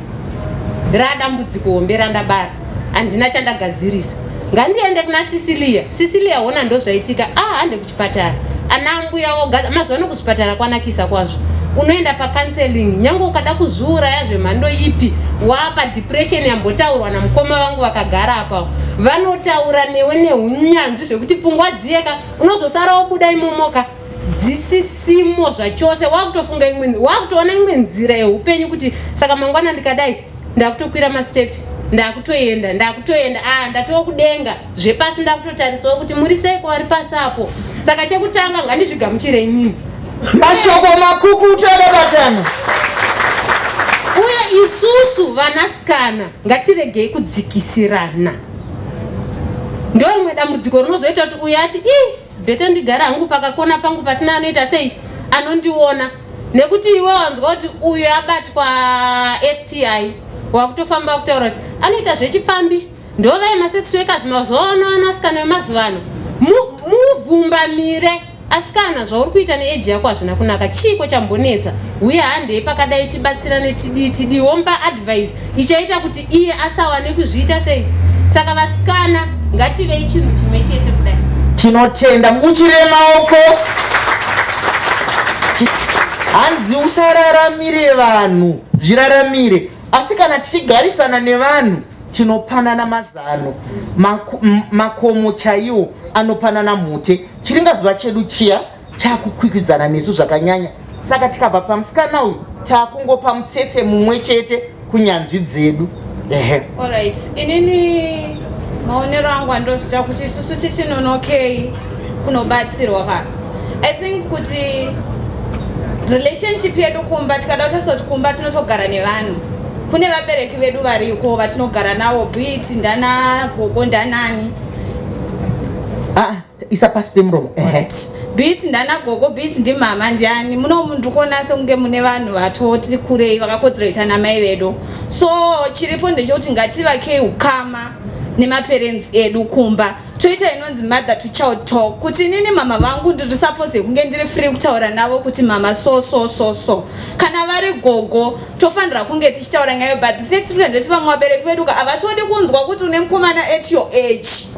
Radambudziko hombe randabara, handina chandagadzirisa. Ngandiende kuna Sicilia. Sicilia, hona ndo zvaitika. Ah, hande kuchipatara. Ana mbuya woga, mazuva ano kuzvipatara kwanakisa kwazvo, unoenda pacounseling. Nyange ukada kuzviuraya zvemhando ipi, wapa depression yambotaurwa namukoma vangu vakagara apa, vanotaura newe neunyanzvi zvekuti pfungwa dziyeka unozosara wobuda imomoka dzisisimo zvachose, wakutofunga imwe, wakutoona imwe nzira yeupenyu kuti saka mangwana ndikadai, ndakutokwira mastepi, ndakutoenda, ndakutoenda, ah, ndatoo kudenga, zvepasi ndakutotarisawo kuti muri sei kwavari pasi apo. Saka chekutanga, ngandizvigamuchire inini. Mashoko makukutu akabatana. Uye isusu vanasikana ngatiregei kudzikisirana. Ndo rimwe dambudziko rinozoita kuti uyo ati, "Ii, better ndigara hangu pakakona pangu pasina anoita sei Anondiona nekuti iwe wanzwa kuti uyu abatwa STI, wakutofamba kutaura kuti anoita zvechipfambi, ndovai masex workers mazuva ano, anasikana vemazuva ano. Muvhumbamire asikana, zvauri kuita neage yako hazvina kunaka. Chiiko chambonetsa? Uye handei pakadai, tibatsirane, tidii tidii, womupa advice ichaita kuti iye asawane kuzviita sei. Saka vasikana, ngativei chinhu chimwe chete kudai. Tinotenda, muchire maoko. Hanzi usararamire vanhu, zviraramire. Asi kana tichigarisana nevanhu, tinopanana mazano. Makomo chaiwo anopanana mhute. Chiringazuva chedu chiya chakukwikwidzana nesu zvakanyanya. Saka tikabva pamusikana uyu, taakungopa mutsetse mumwe chete kunyanzvi dzedu. Ehe. Alright, inini maonero angu andozvita kuti isusu tisinonokei kunobatsirwa ka, I think kuti relationship yedu kumba, tikada kutarisa kuti kumba tinotogara nevanhu, kune vabereki vedu variko vatinogara navo, be it ndana gogo, ndanani. Ah, isa pasi pemuromo. Ehe. Be it ndana gogo, be it ndimama, ndiani, muno ndiri kuona sekunge mune vanhu vatoti kurei vakakodzeresa namai vedu. So chiripo ndechekuti ngativakei ukama nemaparents edu kumba, toita inonzi mother to child talk, kuti inini mama vangu ndiri suppose kunge ndiri free kutaura navo kuti mama, so so so so. Kana vari gogo, tofanira kunge tichitaura ngayo. But the fact kuti ndoti vamwe vabereki vedu ka havatodi kunzwa kuti une mukomana at your age,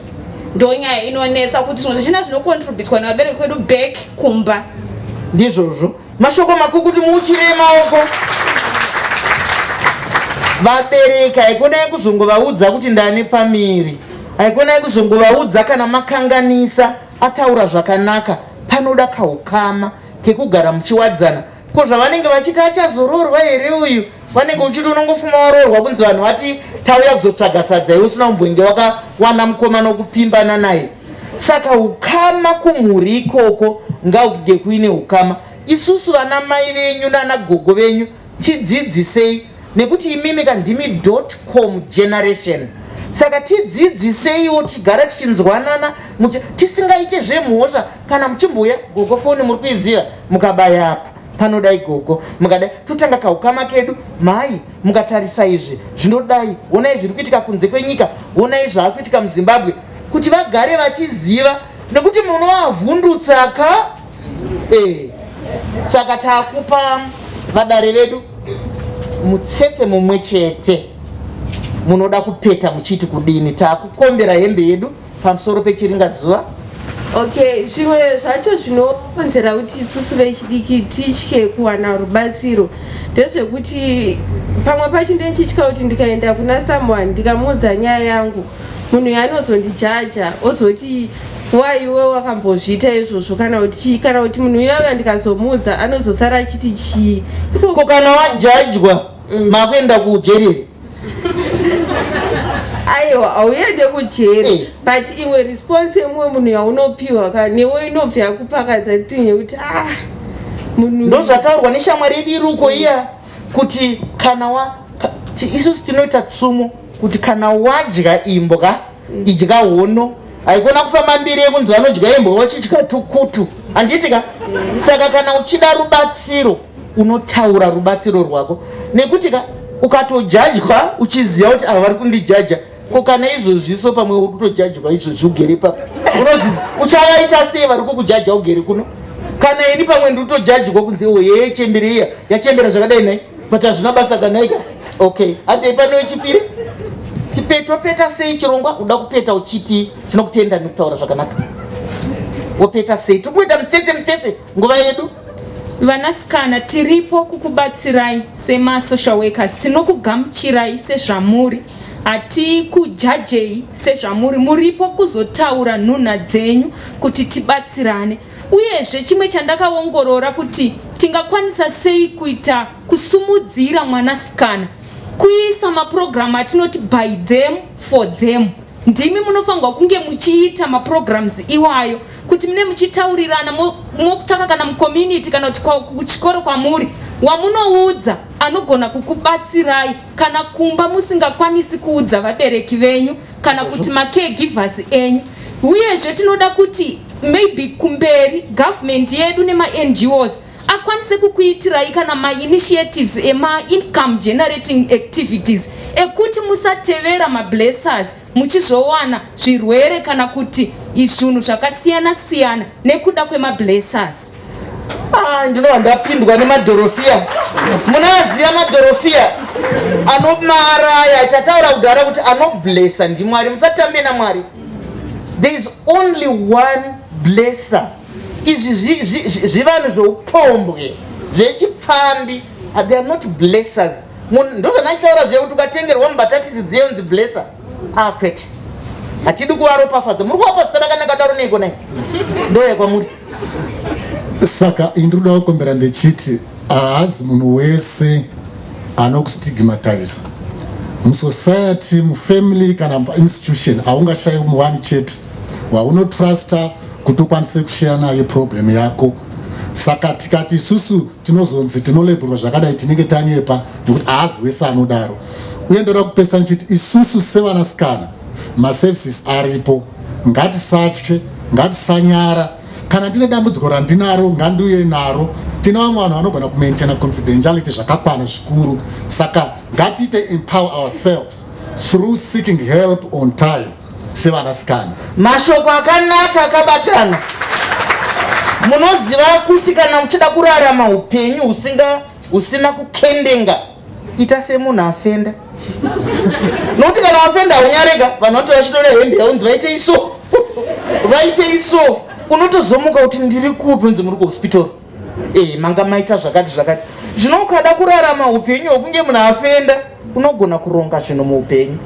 ndonyaya inonetsa, kuti zvimwe zvachina zvinocontributwa nevabereki vedu back kumba. Ndizvozvo, mashoko makukuti, muuchire maoko. Vabereki, haikonai kuzongovaudza kuti ndane pamiri, haikonai kuzongovaudza kana makanganisa. Ataura zvakanaka, panoda kaukama kekugara muchiwadzana. Ko zvavanenge vachiti achazoroorwa here uyu, vanenge uchiti unongofuma waroorwa, kunzi vanhu vati tauya kuzotsvaga sadza, iwe usina kumbonge wakawana mukomana wekupfimbana naye. Saka ukama kumhuri ikoko ngakuge kuine ukama. Isusu vana mai venyu nana gogo venyu, tidzidzisei, nekuti imimi ka ndimi .com generation. Saka tidzidziseiwo tigara tichinzwanana, tisingaite zvemhosva. Kana muchimbuya gogo, foni muri kuiziva, mukabaya apa panodai gogo, mukadai, totanga kaukama kedu. Mai, mukatarisa izvi zvinodai, onai zviri kuitika kunze kwenyika, onai zvaakuitika muZimbabwe, kuti vagare vachiziva, nekuti munovavhundutsa ka. Saka taakupa vadare vedu mutsetse mumwe chete. Munoda kupeta muchiti kudini? Taakukombera hembe yedu pamusoro pechiringazuva. Okay, zvimwe zvacho zvinokonzera kuti isusu vechidiki titye kuwana rubatsiro ndezvekuti pamwe pacho ndenichitya kuti ndikaenda kuna someone, ndikamuudza nyaya yangu, munhu yaanozondijaja, ozoti waiwe wakambozviita izvozvo, kana kuti chii, kana kuti munhu uyauya ndikazomuudza anozosara achiti chii. Ko kana wajajwa, makuenda kujeri here? Aiwa, hauende kujeri, but imwe response yemumwe munhu yaunopiwa ka, newe inobva yakupakadza thing yekuti ah, munhu. Ndozvataurwa neshamwari yedu iruko iya, kuti kana wa isusu tinoita tsumo kuti kana wadya imbwa, idya hono. Haikona kufamba mbiri yekunzi vanodya imbwa vachidya tukutu, handiti ka? Saka kana uchida rubatsiro, unotaura rubatsiro rwako, nekuti ka ukatojajwa uchiziva kuti ava vari kundijaja, ko kana izvozviso pamwe uri kutojajwa izvozvi ugere papa, unozvizi uchavaita sei vari kukujaja ugere kuno? Kana ini pamwe ndiri kutojajwa kunzi o yeye chembere iya yachembera zvakadai nai, but hazvina basa kanaika. Okay, handei pano wechipiri. Topeta sei chirongwa? Uda kupeta uchiti tinokutenda nekutaura zvakanaka, wopeta sei? Tiri kuita mutsetse mutsetse, nguva yedu. Vanasikana, tiripo kukubatsirai semasocial workers. Tinokugamuchirai sezvamuri, hatikujajei sezvamuri. Muripo kuzotaura nhunha dzenyu kuti tibatsirane. Uyezve chimwe chandakaongorora kuti tingakwanisa sei kuita kusumudzira mwanasikana, kuisa mapurogiramu atinoti by them for them. Ndimi munofanirwa kunge muchiita maprograms iwayo, kuti mune muchitaurirana, motsvaka kana mucommunity kana kuti kuchikoro kwamuri, wamunoudza anogona kukubatsirai kana kumba musingakwanisi kuudza vabereki venyu kana kuti macaregivers enyu. Uyezve tinoda kuti maybe kumberi government yedu nemaNGOs Akwanise kukuitirai kana mainitiatives emaincome generating activities ekuti musatevera mablessers muchizowana zvirwere kana kuti zvinhu zvakasiyana siyana nekuda kwemablessers. Ah, ndinova ndapindwa nemadhorofiya. Munoaziva madhorofiya anomaraya? Tataura kudhara kuti anoblessa ndiMwari. Musatambe naMwari. There is only one blesser. Izvi zvivanhu zveupombwe, zvechipfambi, they are not blessers. Ndozvandaitaura zviye kuti ukatengerwa mumbatatisi dziye unzi blesser. Ah, kwete, hatidi kuvaropafadza. Muri kuvapa zita rakanaka daro neiko nai? Ndoya kwamuri. Saka ini ndinoda kukombera ndichiti haazi munhu wese anokustigmatiza musociety, mufamily kana muinstitution. Haungashayi muwani chete waunotrusta kuti ukwanise kusheya naye problem yako. Saka tikati isusu tinozonzi tinolabelwa zvakadai, tinenge tanyepa, nekuti haazi wese anodaro. Uye ndoda kupesa ndichiti isusu sevanasikana, maservices aripo. Ngatisatye, ngatisanyara. Kana ndine dambudziko randinaro, ngandiuye naro. Tine vamwe vanhu vanogona kumaintaina confidentiality zvakakwana zvikuru. Saka ngatiite empower ourselves through seeking help on time sevanasikana. Mashoko akanaka akabatana. Munoziva kuti kana uchida kurarama upenyu husinga husina kukendenga, ita semunhu afenda, nokuti kana wafenda haunyarega. Vanhu vanoti vachitora hembe yaunzi vaite iso, vaite iso. Unotozomuka kuti ndiri kupi? Unzi muri kuhospital. E, manga maita zvakati zvakati. Zvino ukada kurarama upenyu hwekunge munhu afenda, unogona kuronga zvinhu muupenyu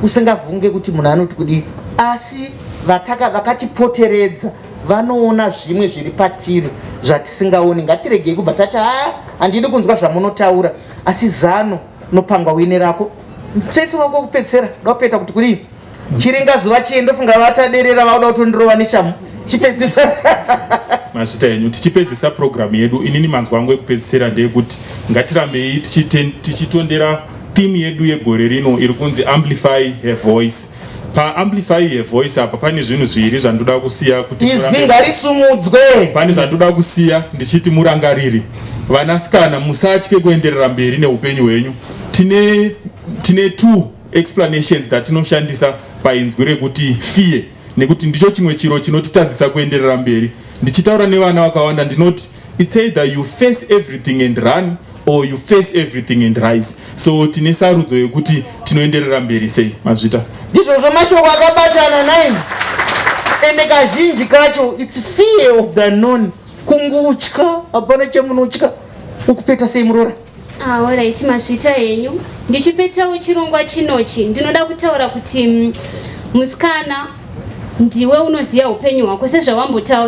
usingavhunge kuti munhu anoti kudii. Asi vataka vakatipoteredza vanoona zvimwe zviri patiri zvatisingaoni. Ngatiregei kubva tati, ha, handidi kunzwa zvamunotaura. Asi zano nopangwa uine rako. Mutsetse wako wekupedzisira, da kupeta kuti kudii? Chiringa zuva chiye, ndofunga vataderera vauda kutondirova neshamu. Chipedzisa. Mazvita henyu. Tichipedzisa purogiramu yedu, inini manzwa angu ekupedzisira ndeyekuti ngatirambei tichitondera theme yedu yegore rino iri kunzi "Amplify Her Voice". Paamplify Her Voice apa pane zvinhu zviviri zvandoda kusiya kuti Izwi ngarisumudzwe. Pane zvandoda kusiya ndichiti murangariri, vanasikana, musatye kuenderera mberi neupenyu hwenyu. Tine two explanations dzatinoshandisa painzwi rekuti fear, nekuti ndicho chimwe chiro chinotitadzisa kuenderera mberi. Ndichitaura nevana vakawanda ndinoti it's either you face everything and run or you face everything and rise. So tine sarudzo yekuti tinoenderera mberi sei. Mazvita. Ndizvozvo, mashoko akabatana nai. Ende kazhinji kacho it's fear of the unknown, kungutya. Hapana chemunotya. Ukupeta sei, muroora? Alright, mazvita henyu. Ndichipetawo chirongwa chinochi, ndinoda kutaura kuti musikana, ndiwe unoziva upenyu hwako,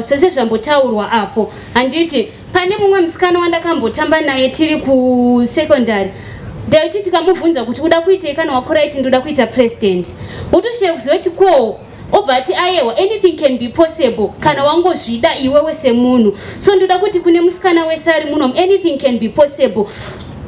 sezvambotaurwa apo, handiti? Pane mumwe musikana wandakambotamba naye tiri kusecondary. Ndaiti tikamubvunza kuti uda kuitei kana wakura, iti ndoda kuita president. Wotoshiya kuziva kuti ko obva ati ayewa, anything can be possible kana wangozvida iwewe semunhu. So ndoda kuti kune musikana wese ari munomu, anything can be possible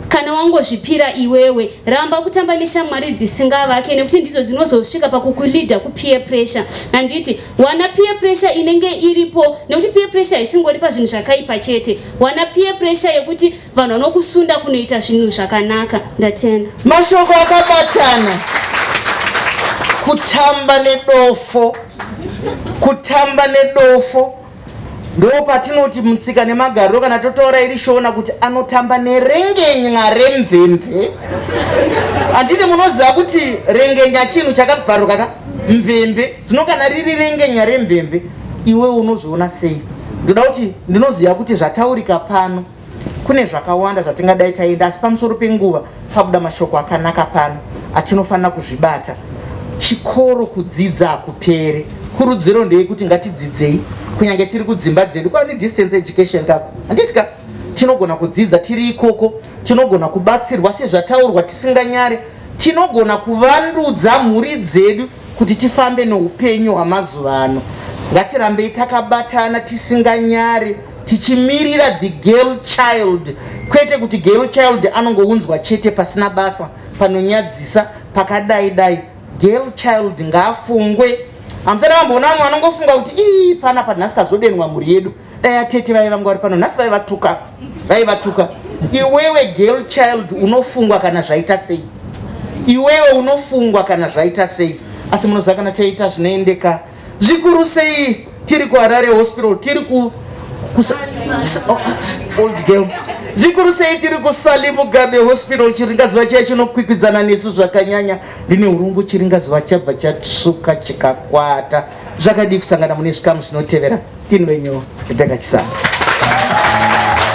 kana wangozvipira iwewe. Ramba kutamba neshamwari dzisingavake, nekuti ndidzo dzinozosvika pakukuleada kupeer pressure, handiti? Wana peer pressure inenge iripo, nekuti peer pressure haisingori pazvinhu zvakaipa chete. Wana peer pressure yekuti vanhu vanokusunda kunoita zvinhu zvakanaka. Ndatenda. Mashoko akabatana. Kutamba nedofo, kutamba nedofo, ndo patinoti mutsika nemagariro, kana totaura iri Shona, kuti anotamba nerengenya remvemve, handiti? Munoziva kuti rengenya chinhu chakabvaruka ka mvemve. Zvino kana riri rengenya remvemve, iwe unozoona sei? Ndoda kuti ndinoziva kuti zvataurika pano kune zvakawanda zvatingadai taenda, asi pamusoro penguva pabuda mashoko akanaka pano atinofanira kuzvibata. Chikoro, kudzidza hakupere. Kurudziro ndeyekuti ngatidzidzei kunyange tiri kudzimba dzedu. Kwane distance education kako, handiti ka? Tinogona kudzidza tiri ikoko. Tinogona kubatsirwa sezvataurwa tisinganyare. Tinogona kuvandudza mhuri dzedu kuti tifambe neupenyu hwamazuva ano. Ngatirambei takabatana tisinganyare, tichimirira the girl child, kwete kuti girl child anongounzwa chete pasina basa, panonyadzisa, pakadai dai. Girl child ngaafungwe. Hamusati vamboona vamwe vanongofunga kuti ii, panapa nhasi tazodenwa mhuri yedu, dai atete vai vangu vari pano nhasi vaivatuka. Vaivatuka. Iwewe girl child unofungwa kana zvaita sei? Iwewe unofungwa kana zvaita sei? Asi munoziva kana taita zvinoendeka zvikuru sei tiri kuHarare Hospital, tiri ku oh, old girl, zvikuru sei tiri kuSally Mugabe Hospital. Chiringazuva chiya chinokwikwidzana nesu zvakanyanya. Ndine urungu, chiringazuva chabva chatsvuka chikakwata. Zvakadii kusangana mune zvikamu zvinotevera? Tini venyu Rebecca Chisamba.